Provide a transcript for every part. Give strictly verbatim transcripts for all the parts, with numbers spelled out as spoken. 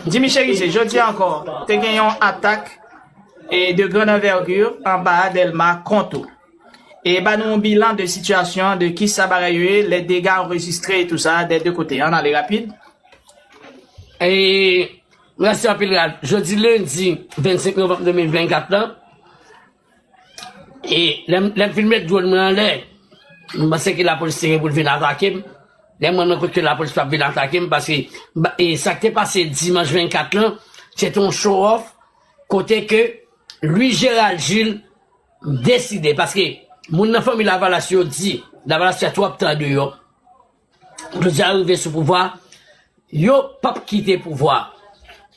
Jimmy Chérizier, jodi a ankò, te gen yon atak e de grande envergure anba Dèlma kont ou. E ba nou yon bilan de sitiyasyon an, de kisa bagay yo ye, les dégâts enregistrés et tout ça, des deux côtés. Ann ale rapid. E mèsi anpil, Ralph. Jodi lendi vennsenk novanm de mil vennkat lan, e lè m lè m fin met dwòn mwen anlè, m panse ke lapolis te gen pou l vin atake m. Lè m wè mwen kote lapolis p ap vin atake m, paske e sa k te pase dimanch vennkat lan, se te yon show off, kote ke Louis Gérald Gilles deside, paske moun nan fanmi Lavalas yo di, Lavalas fè twòp tan deyò. Jodi a rive sou pouvwa, yo p ap kite pouvwa.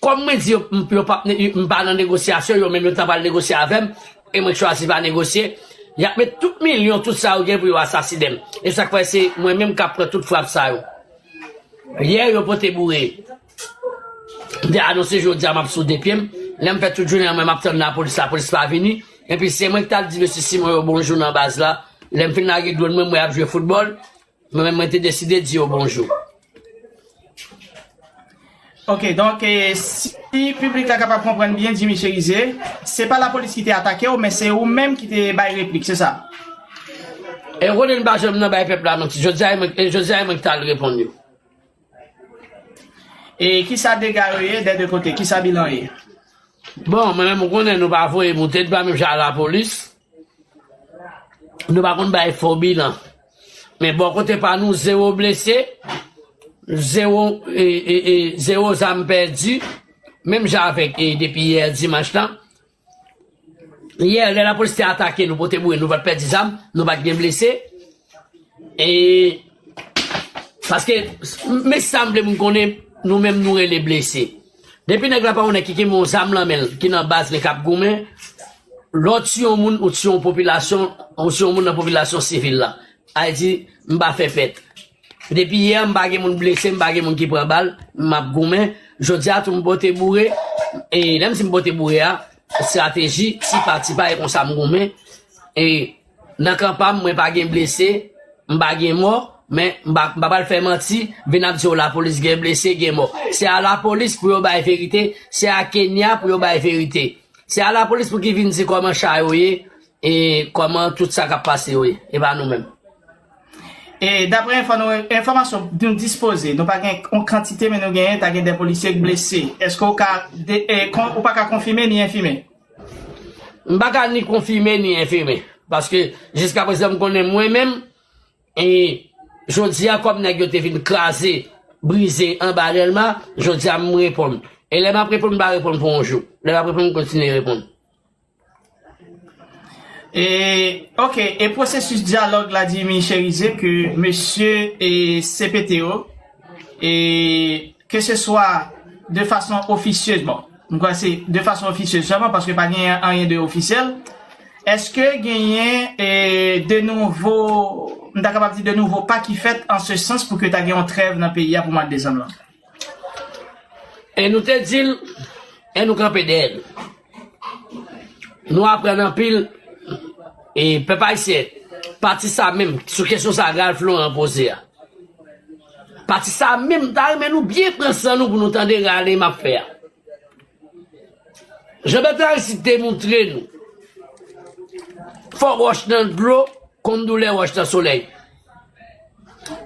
Kòm mwen di yo, m- yo p ap ne- m pa nan negosyasyon, yo menm yo ta pral negosye avè m, e mwen chwazi pa negosye, y ap met tout milyon, tout sa yo gen pou yo asasinen m. E sa k fè se mwen menm k ap pran tout frap sa yo. Yè, yo pote boure. M te anonse jodi a m ap sou de pye m. Lè m fè tout jounen an, mwen m ap tann lapolis, lapolis pa vini. Epi se mwen ki t al di mesye Simon yo bonjou nan baz la. Lè m fin lage dwòn mwen, mwen ap jwe foutbòl. Mwen menm mwen te deside di yo bonjou. Ok, donk, e, si piblik la kapab konprann byen, Jimmy Chérizier, se pa lapolis ki te atake w, men se ou menm ki te bay replik, se sa? E w konnen n pa janm nan bay pèp la manti. Jodi a, e mwen, e jodi a, e mwen ki t al reponn yo. E kisa dega yo ye, des deux côtés, kisa bilan ye? Bon, mwen menm, ou konnen nou pa voye moute, nou pa menm jan a lapolis. Nou pa konn bay fo bilan. Men bò kote pa nou, zewo blese, zewo, e, e, e, zewo zam pèdi, menm jan avèk e, depi yè dimanch lan. Yè, lè lapolis te atake nou, pote boure, nou pa t pèdi zam, nou pa t gen blese. E paske, men sa m vle moun konnen, nou menm nou rele blese. Depi nèg la pa yon nèg ki gen yon zam nan men l, ki nan baz li k ap goumen, lè w tiye yon moun, ou tiye yon popilasyon, ou tiye yon moun nan popilasyon sivil la. Sa vle di, m pa fè fèt. Depi yè, m pa gen moun blese, m pa gen moun ki pran bal, m ap goumen. Jodi a tou m pote boure, e lè m di m pote boure a, estrateji, ti pa ti pa, e konsa m goumen. E nan kan pa m, mwen pa gen blese, m pa gen mò, men m pa, m pa pral fè manti, vin ap di w lapolis gen blese, gen mò. Se a lapolis pou yo bay verite, se a Kenya pou yo bay verite. Se a lapolis pou ki vin di kòman cha yo ye, e kòman tout sa k ap pase yo ye, e pa nou menm. E daprè enfò- nou- enfòmasyon nou dispoze, nou pa gen yon kantite, men nou genyen, ta gen de polisye k blese. Èske ou ka, de- e, kon- ou pa ka konfime ni enfime? M pa ka ni konfime ni enfime. Paske jiska prezan m konnen mwen menm, e jodi a kòm nèg yo te vin kraze, brize anba Dèlma, jodi a m reponn. E lè m ap reponn, m pa reponn pou yon jou. Lè m ap reponn, m kontinye reponn. E, ok, e pwosesis dyalòg la, Jimmy Chérizier, ke mesye e C P T yo, e ke se swa de fason ofisyez, bon, m kwè se de fason ofisyez sèlman, paske pa gen anyen de ofisyèl. Èske genyen e, de nouvo, m ta kapab di de nouvo pa ki fèt an se sans pou ke ta gen yon trèv nan peyi a pou mwa de dezanm lan? E nou te di l, e nou kanpe dèyè l. Nou aprann anpil, e pèp ayisyen, pati sa menm, sou kesyon sa Ralph Laurent poze a. Pati sa menm, m ta renmen nou byen pran san nou pou nou tande rale m ap fè a. Jean Bertrand Aristide te montre nou, fò wòch nan dlo konn doulè wòch nan solèy.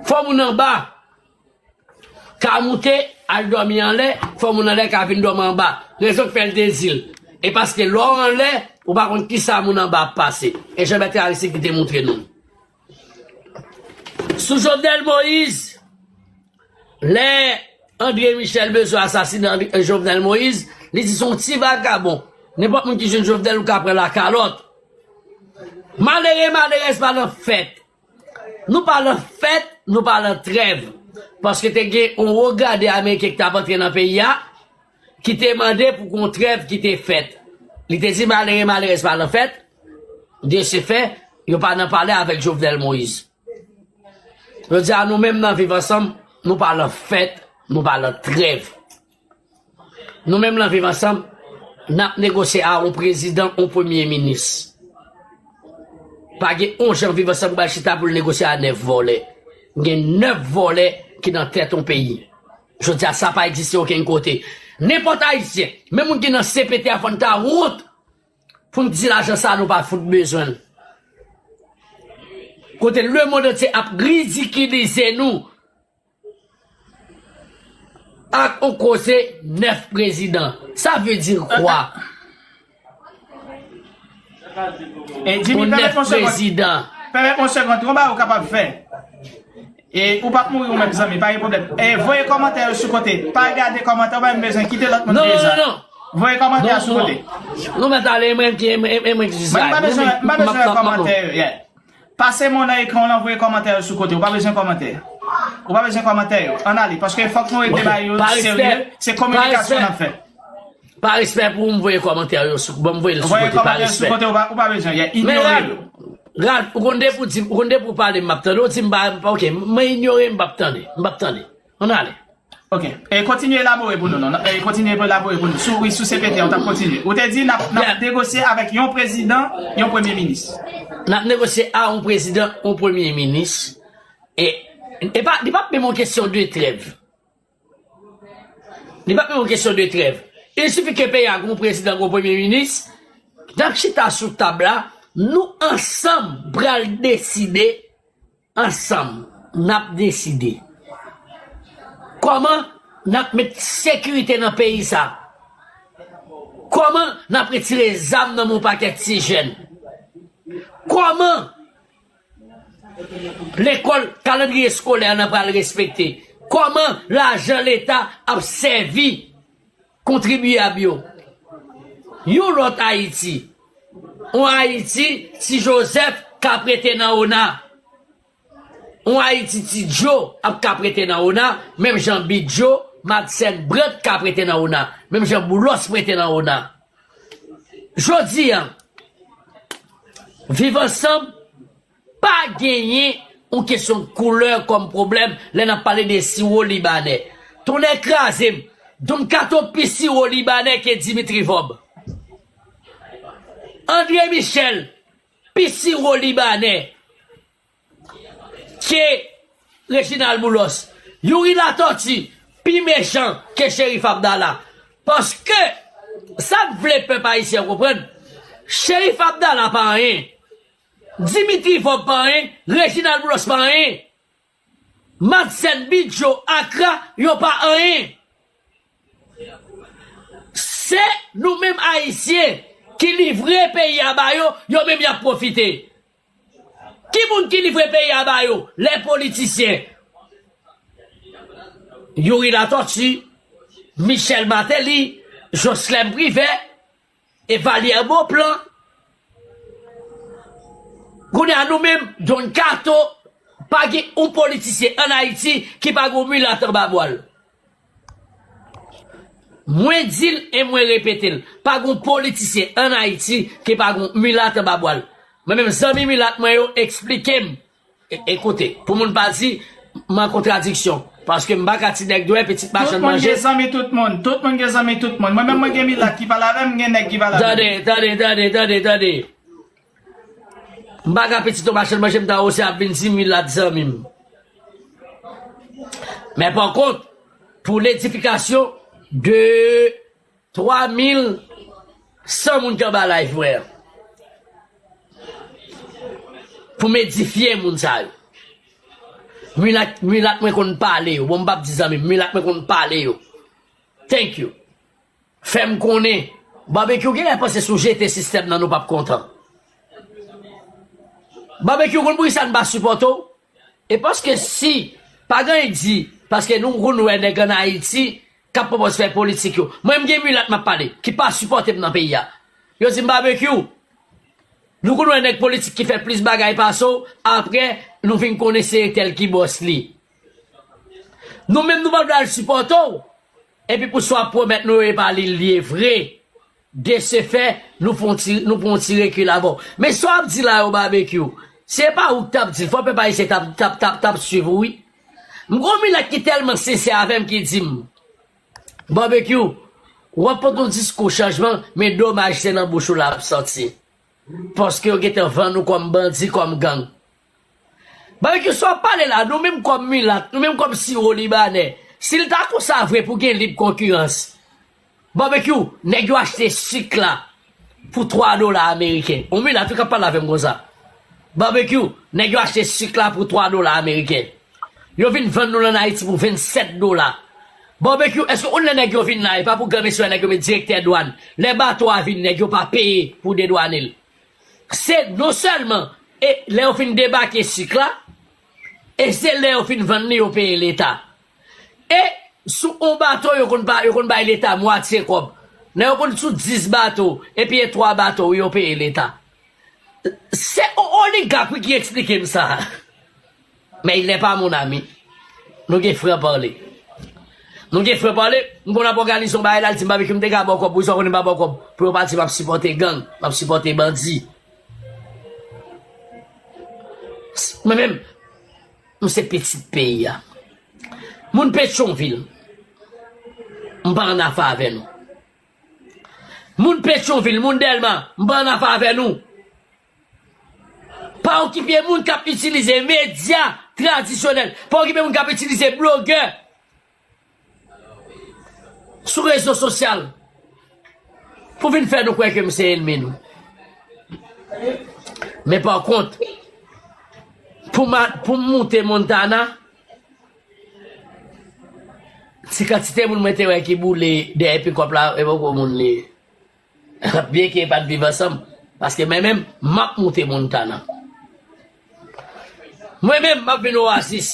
Fò moun anba ka moute, al dòmi anlè, fò moun anlè ka vin dòmi anba. Rezon k fè l te di l. E paske lè w anlè, ou pa konn kisa moun anba ap pase. E Jean Bertrand Aristide ki te montre nou. Sou Jovenel Moïse, lè André Michel bezwen asasinen André- Jovenel Moïse, li di se yon ti vagabon. Nenpòt moun ki jwenn Jovenel, ou ka pran lakalòt. Malere, malerèz pa nan fèt. Nou pa lan fèt, nou pa lan trèv. Paske te gen yon wo grade ameriken ki t ap antre nan peyi a, ki te mande pou gon trèv ki te fèt. Li te di malere, malerèz pa lan fèt. De se fè, yo pa nan pale avèk Jovenel Moïse. Jodi a nou menm nan Viv Ansanm, nou pa lan fèt, nou pa lan trèv. Nou menm nan Viv Ansanm, n ap negosye a yon prezidan, yon premye minis. Pa gen yon jan Viv Ansanm pral chita pou l negosye a nèf vòlè. Gen nèf vòlè ki nan tèt yon peyi. Jodi a sa pa egziste okenn kote. Nenpòt Ayisyen, menm moun ki nan C P T a, fò n ta wont pou n di lajan sa a nou pa fout bezwen l. Kote lemonn antye ap ridikilize nou ak on koze nèf prezidan. Sa vle di kwa? E Jimmy, pèmèt mwen yon segond. Pèmèt mwen yon segond. Yon bagay ou kapab fè. E ou p ap mouri ou menm, zanmi, pa gen pwoblèm. E voye kòmantè yo sou kote. Pa gade kòmantè, ou pa menm bezwen kite lòt moun veye sa. Voye kòmantè yo sou kote. Nou mèt ale, mwen ki, mwen ki jis la. Mwen m pa bezwen, m pa bezwen wè kòmantè yo. Pase men w nan ekran w lan, voye kòmantè yo sou kote. Ou pa bezwen kòmantè. Ou pa bezwen kòmantè yo. Ann ale, paske fòk nou rete bagay yo serye. Se kominikasyon n ap fè. Pa respè pou ou, m voye kòmantè yo sou, bon, m voye l sou kote, pa respè. Ou pa bezwen, yeah, inyore yo. Ralph, ou konn depi w di, ou konn depi w pale, m ap tande, ou di m pa, ok, mwen inyore, m p ap tande, m p ap tande. Ann ale. Ok. E kontinye elabore pou nou, non. E kontinye elabore pou nou. Sou, wi, sou C P T, ou t ap kontinye. Ou te di n ap, n ap negosye avèk yon prezidan, yon premye minis. N ap negosye a yon prezidan, yon premye minis. E, e pa, li p ap menm yon kesyon de trèv. Li p ap menm yon kesyon de trèv. Il sifi ke peyi a gon prezidan, gon premye minis, n ap chita sou tab la, nou ansanm pral deside, ansanm, n ap deside kòman n ap met sekirite nan peyi sa. Kòman n ap retire zam nan men yon pakèt ti jèn. Kòman lekòl, kalandriye eskolè nan pral respekte? Kòman lajan leta ap sèvi kontribyab yo? Yon lòt Ayiti. Yon Ayiti, Ti Jozèf ka prete nan ona. Yon Ayiti, Ti Djo ap ka prete nan ona, menm jan Bidjo, Madsen Brant ka prete nan ona, menm jan Boulos prete nan ona. Jodi a, Viv Ansanm pa genyen yon kesyon koulè kòm pwoblèm lè n ap pale de siwo libanè. Tonnè kraze m, Don Kato pi siwo libanè ke Dimitri Vorbe. André Michel pi siwo libanè ke Reginald Boulos. Youri Latortue pi mechan ke Cherif Abdallah. Paske, sa m vle pèp ayisyen an konprann, Cherif Abdallah pa anyen. Dimitri Vorbe pa anyen. Reginald Boulos pa anyen. Madsen, Bidjo, Akra, yo pa anyen. Se nou menm Ayisyen ki livre peyi a ba yo, yo menm y ap pwofite. Ki moun ki livre peyi a ba yo? Lè politisyen. Youri Latortue, Michel Martelly, Jocelerme Privert, e Valière Beauplan. Kounye a nou menm, Don Kato, pa gen yon politisyen ann Ayiti ki pa gen yon milat anba bwa l. Mwen di l e mwen repete l, pa gen yon politisyen ann Ayiti ki pa gen yon milat anba bwa l. Mwen menm, zanmi milat mwen yo eksplike m. E, ekoute, pou moun pa di m an kontradiksyon, paske m pa ka ti nèg dwè, pitit machann manje. Tout moun gen zanmi tout moun. Tout moun gen zanmi tout moun. Mwen menm mwen gen milat ki pale avè m, m gen nèg ki pale avè m. Tande, tande, tande, tande, tande. M pa ka pitit yon machann manje, m ta osi ap vin di milat zanmi m. Men pa kont, pou ledifikasyon de twa mil san moun ki anba live mwen an. Pou m edifye moun sa yo. Milat, milat mwen konn pale yo. Bon, m p ap di zanmi m, milat mwen konn pale yo. Thank you. Fè m konnen. Babekyou genlè panse si w jete sistèm nan nou p ap kontan. Babekyou konn poukisa n pa sipòte w? E paske si, pa gen anyen k di, paske nou konn wè nèg ann Ayiti k ap pwopòz fè politik yo. Mwen, m gen milat m ap pale, ki pa sipòte m nan peyi a. Yo di m Babekyou, nou konn wè nèg politik ki fè plis bagay pase w, apre nou vin konnen se entèl ki bòs li. Nou menm nou pa dwe al sipòte w, epi pou sa w ap pwomèt nou e pa li l ye vre. De se fè, nou fè yon ti, nou pran yon ti rekil avè w. Men sa w ap di la yo Babekyou, se pa ou k t ap di l, fò pèp ayisyen t ap, t ap, t ap, t ap swiv ou wi. M gon milat ki tèlman sensè avè m ki di m, Babekyou, w ap pote yon diskou chanjman, men domaj se nan bouch ou l ap sòti. Paske yo gentan vann ou kòm bandi, kòm gang. Babekyou, sa w ap pale la, nou menm kòm milat, nou menm kòm siwo libanè, si l ta konsa vre pou gen lib konkirans, Barbecue, nèg yo achte sik la pou twa dola ameriken. On milat wi k ap pale avè m konsa. Barbecue, nèg yo achte sik la pou twa dola ameriken. Yo vin vann nou l ann Ayiti pou vennsèt dola. Barbecue, èske ou konn lè nèg yo vin la, e pa pou granmesi a nèg yo met direktè dwàn. Lè bato a vin, nèg yo pa peye pou dedwane l. Se non sèlman e lè yo fin debake sik la, e se lè yo fin vann li, yo peye Leta. E sou on bato, yo konn ba, yo konn bay Leta mwatye kòb. Nan yo konn sou dis bato, epi e twa bato, wi, yo peye Leta. Se o-, oligak, wi, ki eksplike m sa. Mais il n'est pas mon ami. Nou gen frè pale. Nou gen frè pale, m konn ap òganize yon bagay la, l di m, Barbecue, m te ka ba w kòb, wi, sa w konnen m pa ba w kòb. Pou yo pa di m ap sipòte gang, m ap sipòte bandi. Mwen menm, m se pitit peyi a. Moun Petyonvil, m pa ann afè avè nou. Moun Petyonvil, moun Dèlma, m pa ann afè avè nou. Pa okipe moun k ap itilize medya tradisyonèl. Pa okipe moun k ap itilize blogè sou rezo sosyal pou vin fè nou kwè ke m se ènmi nou. Men pa kont, pou ma, pou m moute Montana, ti kantite moun mwen te wè ki boule dèyè pikòp la, e poko moun li ye. Byenke pa t viv ansanm, paske mwen menm, m ap moute Montana. Mwen menm, m ap vin Oasis.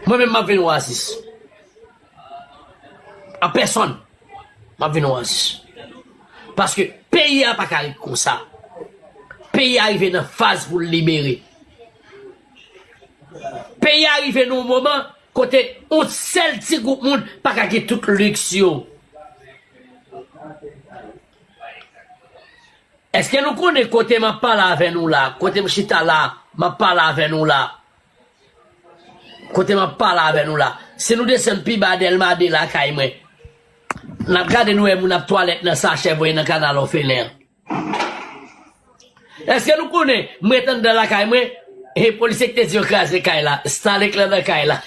Mwen menm, m ap vin Oasis. An pèsòn, m ap vin Oasis. Paske peyi a pa ka ret konsa. Peyi a rive nan faz pou l libere. Peyi a rive nan yon moman kote yon sèl ti gwoup moun pa ka gen tout liks yo. Èske nou konnen kote m ap pale avè nou la, kote m chita la, m ap pale avè nou la, kote m ap pale avè nou la, si nou desann pi ba Dèlma de lakay mwen, n ap gade nou wè moun ap twalèt nan sachè voye nan kanal òfelen an. Èske nou konnen, m ret anndan lakay mwen, e polisye ki te di yo kraze kay la, Starlink lan nan kay la.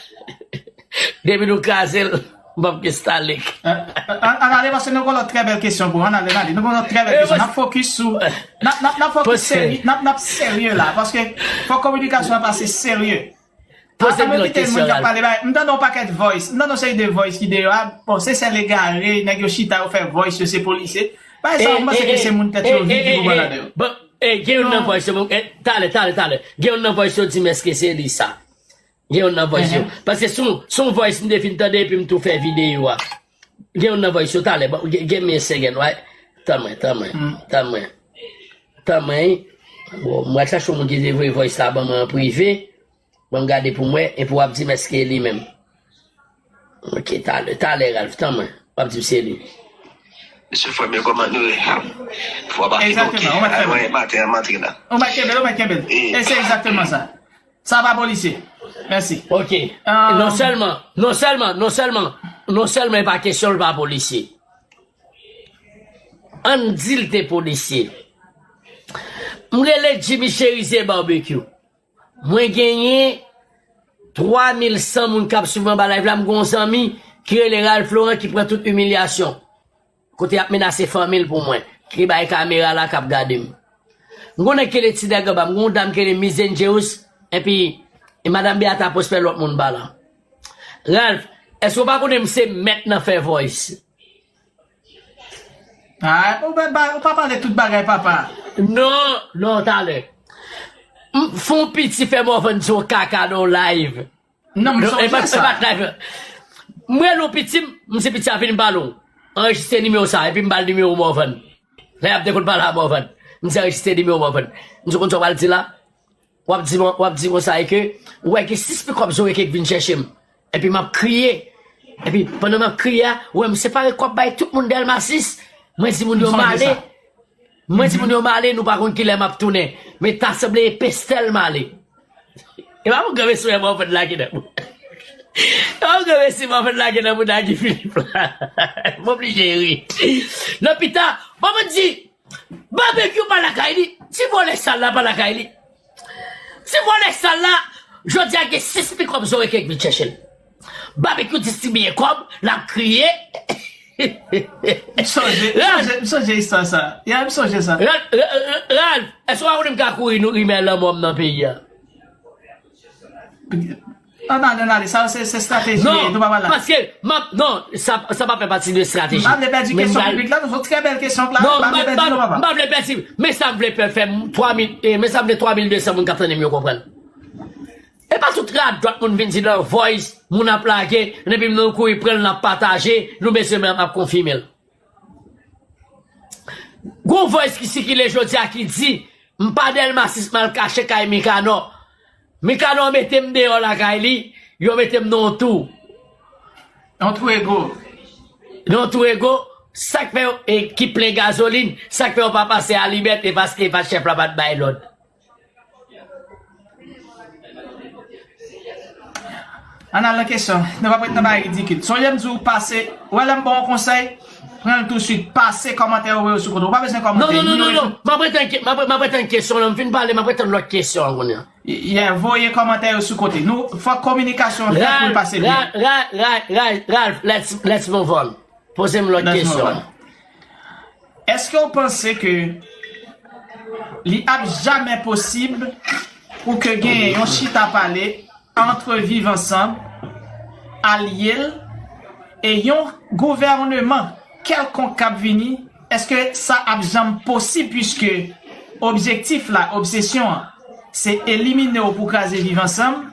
Depi nou kraze l, m p ap gen Starlink. Ann ale, paske nou gen yon lòt trè bèl kesyon pou ann ale, ann ale. Nou gen yon lòt trè bèl kesyon. N ap fokis sou, n ap, n ap, n ap fokis serye, n ap, n ap serye la, paske fòk kominikasyon an pase serye. Poze m yon kesyon, Ralph. M tande yon pakèt voice. M tande yon seri de voice ki deyò a. Bon, se sèl egare, nèg yo chita, yo fè voice, yo se polisye. Bagay sa, m panse ke se moun tèt yo vide ki pou pale de yo. Bon, e, gen youn nan voice yo, e, talè, talè, talè. Gen youn nan voice yo di m èske se li sa. Gen youn nan voice yo. Paske se yon, se yon voice m te fin tande epi m tou fè videyo a. Gen youn nan voice yo talè. Bon, gen, gen men segen, wè. Tann mwen, tann mwen, tann mwen. Tann mwen, wi. Bon, mwen chache yon moun ki te voye voice la ban mwen an prive. Ban m gade pou m wè, epi w ap di m èske li menm. Ok, talè, talè, Ralph, tann mwen. W ap di m se li. Mesye, frè m yo, kòman nou ye? Fò w pa kite w. Egzakteman, ou mèt fè byen. Maten an, m antre la. Ou mèt kenbe l, ou mèt kenbe l. E se egzakteman sa. Sa va, polisye. Mèsi. Ok. Non sèlman, non sèlman, non sèlman, non sèlman e pa kesyon l pa polisye. Ann di l te polisye. M rele Jimmy Cherizier Barbecue. Mwen genyen twa mil san moun k ap swiv mwen anba live la. M gen yon zanmi ki rele Ralph Laurent ki pran tout imilyasyon. Kote y ap menase fanmi l pou mwen. Ki bay kamera la k ap gade m. M konnen ki rele ti nèg anba m. M gen yon dam ki rele Miss Dangerous. Epi, e madanm Beata Prosper lòt moun ba la. Ralph, èske w pa konnen m se mèt nan fè voice? Ah, ou pa, ou pa pale tout bagay, papa. Non, non, talè. M, fè yon piti fè Morvan di yon kaka nan yon live. Non, m sonje sa. Mwen, yon piti, m, m se piti a vin pale w. Anrejistre nimewo sa, epi m ba l nimewo Morvan. Lè y ap te konn pale a Morvan. M di anrejistre nimewo Morvan. M di w konn sa w pral di la? W ap di, w ap di konsa e ke, ou wè gen sis pikòp Zorye ki vin chèche m. Epi m ap kriye. Epi, pandan m ap kriye a, ou wè m separe kòb bay tout moun Dèlma sis. Mwen di moun yo m ale. Mwen di moun yo m ale, nou pa konn kilè m ap tounen. Men ta sanble e Pestèl m ale. E pa pou granmesi m ap fè lage nan moun. E pa pou granmesi m ap fè lage nan moun Guy Philippe la. M oblije ri. Nan pita, bon, mwen di, Barbecue pa lakay li. Ti vòlè sal la pa lakay li. Ti vòlè sal la, jodi a gen sis pikòp Zorye ki vin chèche l. Babekyou distribiye kòb, l ap kriye. M sonje, m sonje, m sonje istwa sa. Ya, m sonje sa. Ralph, Ralph, Ralph, èske w pa konnen m ka kouri nou rimè lanmò m nan peyi a? Ann ale, ann ale, sa se, se estrateji, non, nou pa pral la. Paske, m ap, non, sa, sa pa fè pati de estrateji. M pa vle pèdi kesyon piblik la, nou se yon trè bèl kesyon k la, non, m pa vle pèdi non, papa. M pa vle pèdi, men sa m vle fè, fè twa mil, eh, men sa m vle twa mil de san moun k ap tande m yo konprann. E pa tout radòt moun vin di nan voice, moun ap lage, epi nou kouri pran l, n ap pataje, nou bezwen m ap konfime l. Gon voice ki sikile jodi a ki di, m pa Dèlma sis m al kache kay Mikanò. Mikanò mete m deyò lakay li, yo mete m nan yon tou. Yon tou ego. Nan yon tou ego, sa k fè yo, e, ki plen gazolin, sa k fè yo pa pase a Libète paske pa chèf la pa t bay lòd. Ann al nan kesyon. Nou p ap ret nan bagay ridikil. Sonje m di w pase, ou wè lè m ba w yon konsèy, pran l touswit. Pase kòmantè yo, voye yo sou kote. Ou pa bezwen kòmante. Non, non, non, non, non. M ap ret nan ke- m ap m ap ret nan kesyon lan. M fin pale, m ap ret nan lòt kesyon an kounye a. Yeah, voye kòmantè yo sou kote. Nou, fòk kominikasyon an fèt pou l pase byen. Ralph, Ralph, Ralph, Ralph, let's, let's move on. Poze m lòt kesyon. Èske w panse ke li ap jamè posib pou ke genyen yon chita pale antre Viv Ansanm, alye l, e yon gouvèneman kèlkonk k ap vini? Èske sa ap janm posib, piske objektif la, obsesyon an, se elimine w pou kraze Viv Ansanm?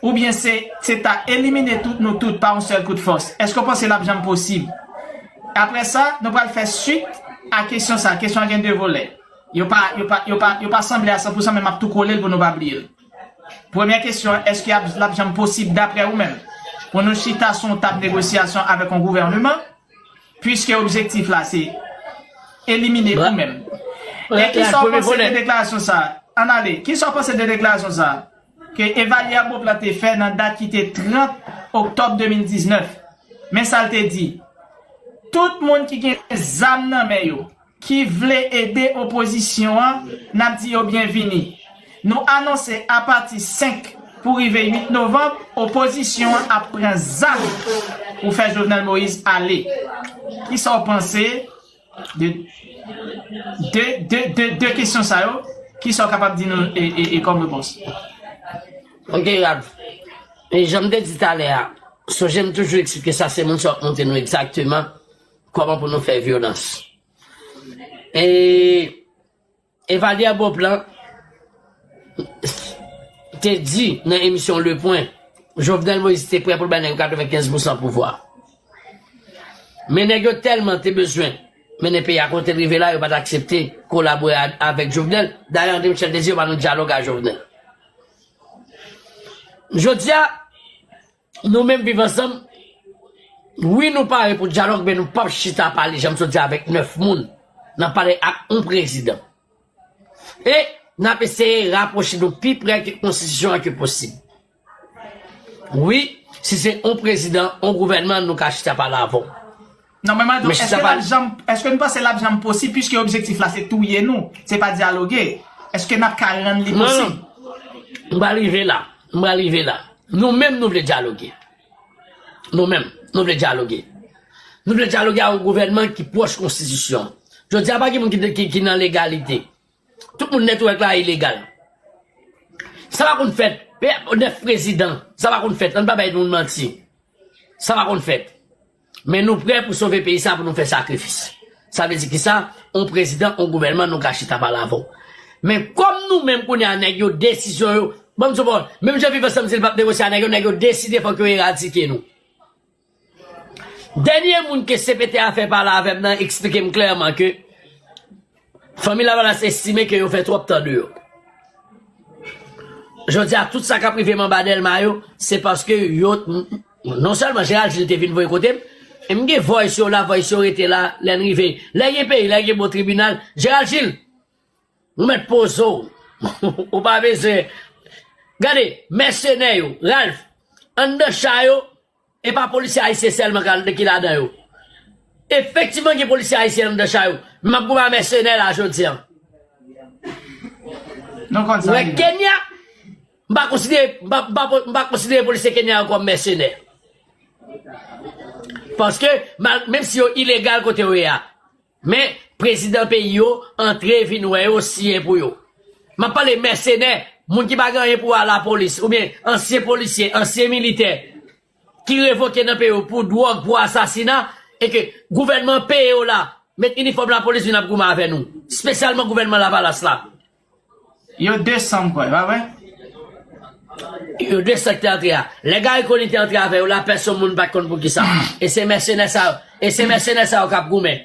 Oubyen se, se ta elimine tout nou tout pa yon sèl kout fòs? Èske w panse l ap janm posib? Apre sa, nou pral fè swit a kesyon sa. Kesyon an gen de volè. Yo pa, yo pa, yo pa, yo pa sanble a san pou san, men m ap tou kole l pou nou pa bliye l. Premyè kesyon an, èske ap, l ap janm posib, daprè ou menm, pou nou chita sou yon tab negosyasyon avèk yon gouvèneman? Piske objektif la se elimine ou menm. E kisa w panse de deklarasyon sa a? Ann ale. Kisa w panse de deklarasyon sa a ke Evalière Beauplan te fè nan dat ki te trant oktòb de mil diznèf? Men sa l te di, tout moun ki gen zam nan men yo, ki vle ede opozisyon an, n ap di yo byenvini. Nou anonse apati senk pou rive uit novanm, opozisyon an ap pran zam pou fè Jovenel Moïse ale. Kisa w panse de de, de, de, de kesyon sa yo? Kisa w kapab di nou e, e, e kòm repons? Ok, Ralph. E jan m te di talè a, sonje m toujou eksplike sa, se moun sa w ap montre nou egzakteman kòman pou nou fè vyolans. E Evalière Beauplan te di nan emisyon Le Point, Jovenel Moïse te prè pou l bay nèg yo katrevenkenz pousan pouvwa. Men nèg yo tèlman te bezwen mennen peyi a kote l rive la, yo pa t aksepte kolabore a- avèk Jovenel. Dayè, André Michel te di yo pa nan dyalòg a Jovenel. Jodi a, nou menm Viv Ansanm, wi, nou pare pou dyalòg, men nou p ap chita pale, jan m sot di, avèk nèf moun. N ap pale ak yon prezidan. E n ap eseye rapwoche nou pi prè ke konstitisyon an ke posib. Wi, si se yon prezidan, yon gouvènman, nou ka chita pale avè w. Non, men mwen di w, èske l ap janm, èske nou panse l ap janm posib, piske objektif la se touye nou, se pa dyaloge? Èske n ap ka rann li posib? Non, non. M pral rive la. M pral rive la. Nou menm, nou vle dyaloge. Nou menm, nou vle dyaloge. Nou vle dyaloge ak yon gouvènman ki pwòch konstitisyon. Jodi a, pa gen moun ki, ki, ki nan legalite. Tout moun nètwòk la ilegal. Sa pa konn fèt. Nèf prezidan. Sa pa konn fèt. Ann pa bay moun manti. Sa pa konn fèt. Men nou prè pou sove peyi sa pou nou fè sakrifis. Sa vle di kisa? On prezidan, on gouvènman, nou ka chita pale avè w. Men kòm nou menm kounye a nèg yo desizyon yo, ban m di w pawòl, menm jan Viv Ansanm di l p ap negosye a nèg yo, nèg yo deside fòk yo eradike nou. Dènye moun ke C P T a fè pale avè m nan eksplike m klèman ke Fanmi Lavalas estime ke yo fè twòp tan deyò. Jodi a, tout sa k ap rive m anba Dèlma yo, se paske yo, non sèlman Gérald Gilles te vin voye kote m, e m gen voice yo la, voice yo rete la, lè n rive. Lè gen peyi, lè gen bon tribinal, Gérald Gilles, ou mèt poze w. Ou pa bezwen. Gade, mèsenè yo, Ralph, anndan cha yo, e pa polisye ayisyen sèlman ka- ki ladan yo. Efektivman, gen polisye ayisyen anndan cha yo. Men m ap goumen a mèsenè la jodi a. Nou konn sa. Ou wè Kenya, M pa konsidere, m pa, m pa, m pa konsidere polisye Kenya yo kòm mèsenè. Paske, mal, menm si yo ilegal kote yo ye a, men prezidan peyi yo antre vin wè yo, siyen pou yo. M ap pale mèsenè, moun ki pa gen anyen pou wè a lapolis, oubyen ansyen polisye, ansyen militè, ki revoke nan peyi yo pou dwòg, pou asasina, e ke gouvènman peye yo la, met inifòm lapolis vin ap goumen avè nou, espesyalman gouvènman Lavalas la. Yo de san m kwè, pa vre? Yo de san k te antre a. Lè Garry Conille te antre avè yo la, pèsonn moun pa t konn poukisa. E se mèsenè sa yo, e se mèsenè sa yo k ap goumen.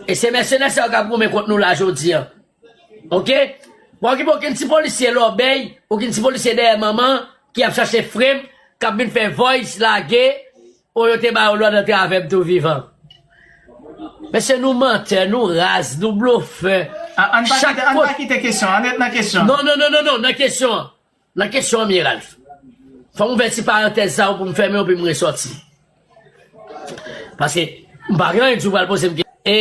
E se mèsenè sa yo k ap goumen kont nou la jodi a. Oke? Pa okipe okenn ti polisye lòbèy, okenn ti polisye dèyè manman ki ap chache frem, k ap vin fè voice lage, o yo te ba yo lòd antre avè m tou vivan. Mesye, nou mantè, nou raz, nou blofè. An, an pa kite, an pa kite kesyon, an ret nan kesyon. Non, non, non, non, non, nan kesyon an. Nan kesyon an, Mye Ralph. Fò m ouvè ti parantèz sa yo pou m fèmen yo, pou m resòti. Paske, m pa gen anyen di w pral poze m kesyon. E,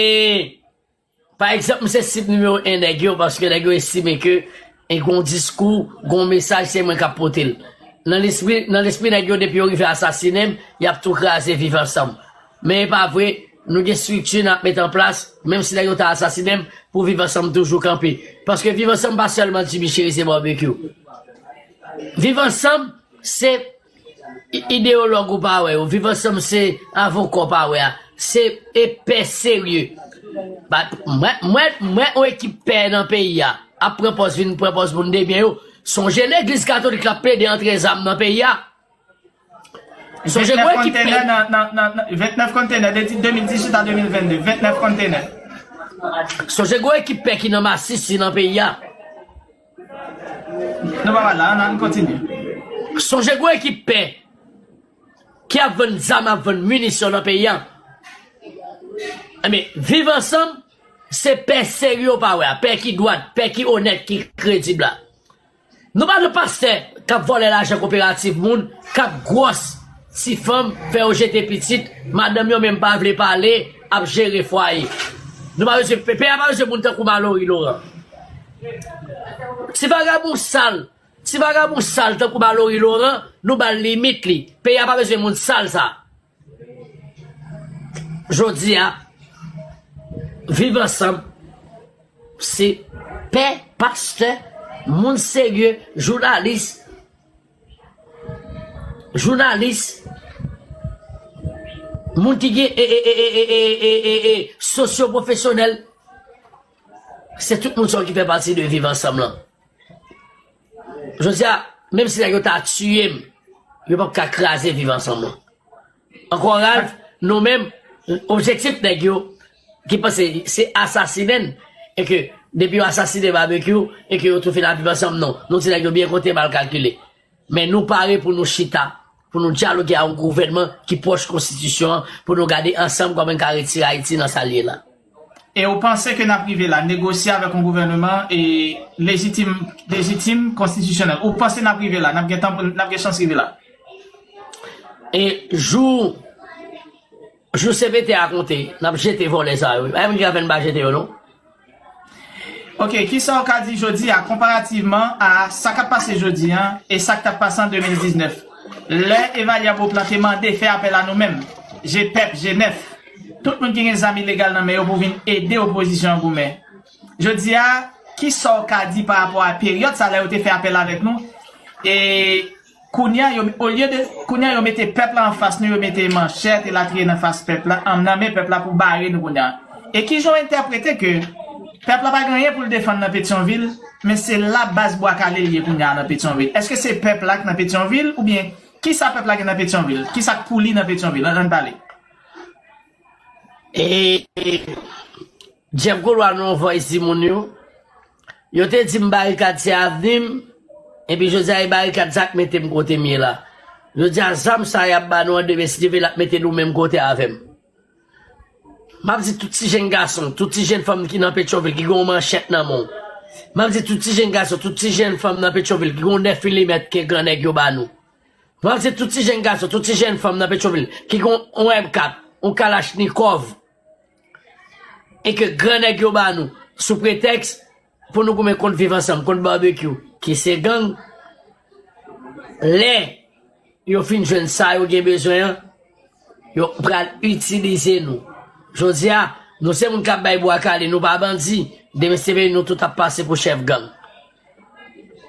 pa egzanp, m se sib nimewo en nèg yo, paske nèg yo estime ke e gon diskou, gon mesaj, se mwen k ap pote l. Nan lespri, nan lespri nèg yo, depi yo rive asasinen m, y ap tou kraze Viv Ansanm. Men e pa vre, nou gen estrikti n ap met an plas, menm si nèg yo ta asasinen m, pou Viv Ansanm toujou kanpe. Paske Viv Ansanm pa sèlman Jimmy Chérizier Barbecue. Viv Ansanm, se i- ideyològ ou pa wè yo. Viv Ansanm, se avoka w pa wè a. Se epè serye. Ba, mwen, mwen, mwen, yon ekip pè nan peyi a ap pran pòz, vin pran pòz moun debyen yo. Sonje legliz katolik la ap plede antre zam nan peyi a. Sonje gwo ekip pè. Ventnèf kontenè nan, nan, nan, ventnèf kontenè de de mil dizuit a de mil vennde. Ventnèf kontenè. Sonje gwo ekip pè ki nan masisi nan peyi a. Nou pa pale la, ann kontinye. Sonje gwo ekip pè ki ap vann zam, ap vann minisyon nan peyi a. Ebyen, Viv Ansanm, se pè serye w pa wè a, pè ki dwat, pè ki onèt, ki kredib la. Nou pa nan pastè k ap vòlè lajan koperativ moun, k ap gwòs ti fanm, fè yo jete pitit, madanm yo menm pa vle pale, ap jere fwaye. Nou pa bezwen, peyi a pa bezwen moun tankou Malory Laurent. Ti vagabon sal, ti vagabon sal tankou Malory Laurent, nou ba l limit li. Peyi a pa bezwen moun sal sa. Jodi a, Viv Ansanm, se pè, pastè, moun serye, jounalis, jounalis, moun ki gen e, e, e, e, e, e, e, e, sosyo-pwofesyonèl, se tout moun sa yo ki fè pati de Viv Ansanm lan. Jodi a, menm si nèg yo ta tiye m, yo p ap ka kraze Viv Ansanm lan. Ankò Ralph, nou menm, objektif nèg yo ki panse se asasinen n, e ke depi yo asasinen Barbecue, e ke yo tou fin ap viv ansanm, non. Nou di nèg yo byen konte, mal kalkile. Men nou pare pou nou chita, pou nou dyaloge a yon gouvènman ki pwòch konstitisyon an, pou nou gade ansanm kòman n ka retire Ayiti nan sa l ye la. E ou panse ke n ap rive la, negosye avèk yon gouvènman e lejitim, lejitim, konstitisyonèl? Ou panse n ap rive la, n ap gen tan pou, n ap gen chans rive la? E jou, jou C P T a konte, n ap jete vòlè sa yo. Pa gen moun ki ka fè n pa jete yo, non. Ok, kisa w ka di jodi a konparativman a sa k ap pase jodi a e sa k t ap pase an de mil diznèf? Lè Evalia Beauplan te mande fè apèl a nou menm, G pèp, G nèf, tout moun ki gen zam ilegal nan men yo pou vin ede opozisyon an goumen. Jodi a, kisa w ka di pa rapò a peryòd sa lè yo te fè apèl avèk nou? E kounye a, yo, olye de, kounye a, yo mete pèp la anfas nou, yo mete manchèt elatriye nan fas pèp la, an, nan men pèp la pou bare nou kounye a. E kijan w entèprete ke pèp la pa gen anyen pou l defann nan Petyonvil, men se la baz Bwa Kale l ye kounye a nan Petyonvil? Èske se pèp la k nan Petyonvil, oubyen kisa pèp la gen nan Petyonvil? Kisa k pou li nan Petyonvil? Ann, ann pale. E, e, Jeff Golois nan yon voice di moun yo, yo te di m barikad se avni m, epi jodi a e barikad sa k mete m kote m ye la. Jodi a zam sa y ap ba nou an, demen si Dye vle l ap mete nou menm kote avè m. M ap di tout ti jenn gason, tout ti jenn fanm ki nan Petyonvil ki gen yon manchèt nan men w. M ap di tout ti jenn gason, tout ti jenn fanm nan Petyonvil ki gen yon nèf milimèt ke gran nèg yo ba nou. M ap di tout ti jenn gason, tout ti jenn fanm nan Petyonvil ki gen yon M kat, yon kalachnikòv, e ke gran nèg yo ba nou sou pretèks pou nou goumen kont Viv Ansanm, kont Barbecue. ki se gang, lè yo fin jwenn sa yo gen bezwen an, yo pral itilize nou. Jodi a, nou se moun k ap bay bwa kale, nou pa bandi. Demen se peyi nou tout ap pase pou chèf gang.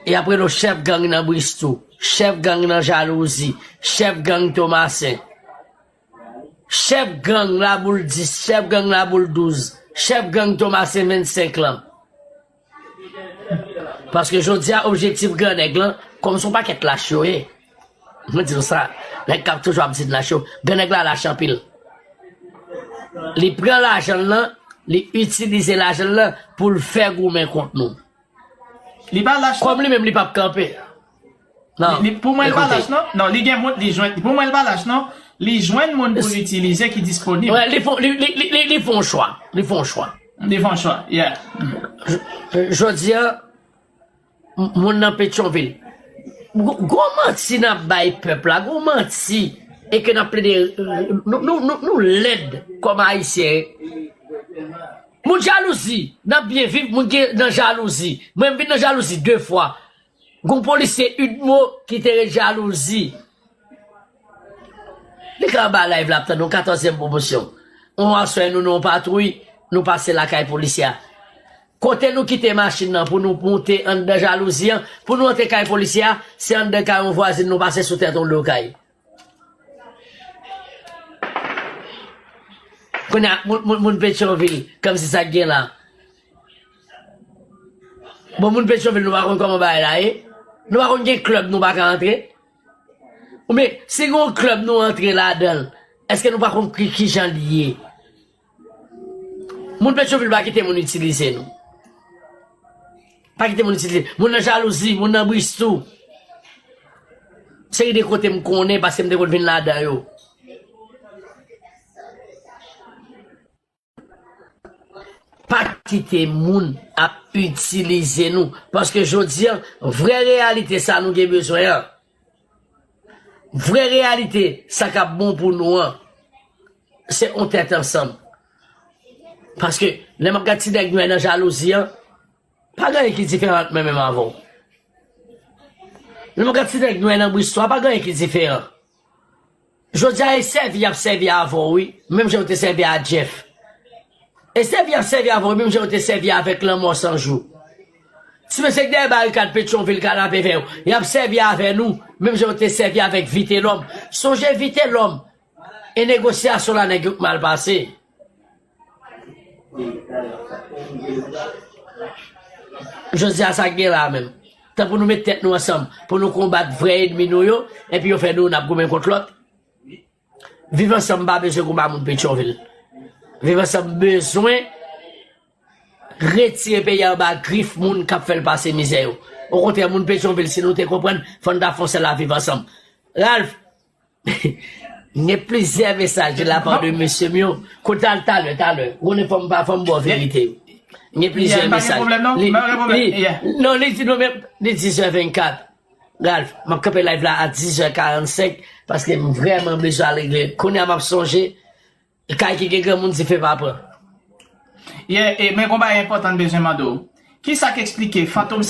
E apre nou chèf gang nan Bristou, chèf gang nan Jalouzi, chèf gang Tomasen, chèf gang Laboul dis, chèf gang Laboul douz, chèf gang Tomasen vennsenk lan. Paske jodi a, objektif gran nèg lan, kòm se yon pakèt lach yo ye. Mwen di nou sa, nèg k ap toujou ap di n lach yo, gran nèg la lach anpil. Li pran lajan l lan, li itilize lajan l lan pou l fè goumen kont nou. Li pa lach non. Kòm li menm li p ap kanpe. Non. Li, li, pou mwen, li pa lach non. Non, li gen moun, li jwenn. Pou mwen, li pa lach non. Li jwenn moun pou l itilize ki disponib. Wè, li fon, li, li, li, li, li fon chwa. Li fon chwa. Li fon chwa, yeah. Jodi a, m- moun nan Petyonvil. Gwo gwo manti n ap bay pèp la, gwo manti. E ke n ap plede, nou, nou, nou, nou lèd kòm Ayisyen. Moun jalouzi, n ap byen viv, moun gen nan jalouzi. Mwen, m vin nan jalouzi de fwa. Gon polisye Udmo ki te ret jalouzi. Li ka anba live la ap tann yon katòzyèm pwomosyon. On aswè nou nan yon patwouy, nou pase lakay polisye a. Kote nou kite machin nan pou nou moute anndan jalouzi an, pou nou antre kay polisye a, se anndan kay yon vwazin nou pase sou tèt yon do kay. Kounye a, moun, moun, moun Petyonvil, kòmsi sa k gen la. Bon, moun Petyonvil, nou pa konn kòman bagay la ye. Nou pa konn gen klèb nou pa ka antre. Oubyen, si gen yon klèb nou antre ladan l, èske nou pa konn ki, ki jan l ye? Moun Petyonvil pa kite moun itilize nou. Pa kite moun itilize. Moun nan jalouzi, moun nan Bristou. Seri de kote m konnen paske m te konn vin ladan yo. Pa kite moun ap itilize nou. Paske jodi a, vrè reyalite sa nou gen bezwen an. Vrè reyalite sa k ap bon pou nou an. Se yon tèt ansanm. Paske lè m ap gad ti nèg nwè nan jalouzi an, pa gen anyen ki diferan ant mwen menm avè w. Lè m ap gad ti nèg nwè nan Bristou a, pa gen anyen ki diferan. Jodi a, e sèvi y ap sèvi avè w, wi. Menm jan yo te sèvi a Jeff. E sèvi y ap sèvi avè w, menm jan yo te sèvi avèk Lanmò San Jou. Ti mesye k dèyè barikad Petyonvil k al avè yo, y ap sèvi avè nou, menm jan yo te sèvi avèk Vitelòm. Sonje Vitelòm, e negosyasyon la nèg yo k mal pase. Jodi a sa k gen la menm. Tan pou nou met tèt nou ansanm, pou nou konbat vrè ènmi nou yo, epi yo fè nou n ap goumen kont lòt. Viv ansanm pa bezwen konba moun Petyonvil. Viv ansanm bezwen retire peyi a anba grif moun k ap fè l pase mizè yo. Okontrè, moun Petyonvil, si nou te konprann, fò n ta fè yon sèl a Viv Ansanm. Ralph, Gen plizyè mesaj de la part de mesye m yo. Kote al talè, talè. Konnen fò m pa, fò m ba w verite yo. Gen plizyè mesaj. Li, li, non, li di nou menm, li dizè vennkat. Ralph, m ap kanpe live la a dizè karannsenk paske m vrèman bezwen al regle. Kounye a m ap sonje, kay ki gen granmoun dife pa pran. Yeah, e, men gon bagay enpòtan m bezwen mande w. Kisa k eksplike Fantom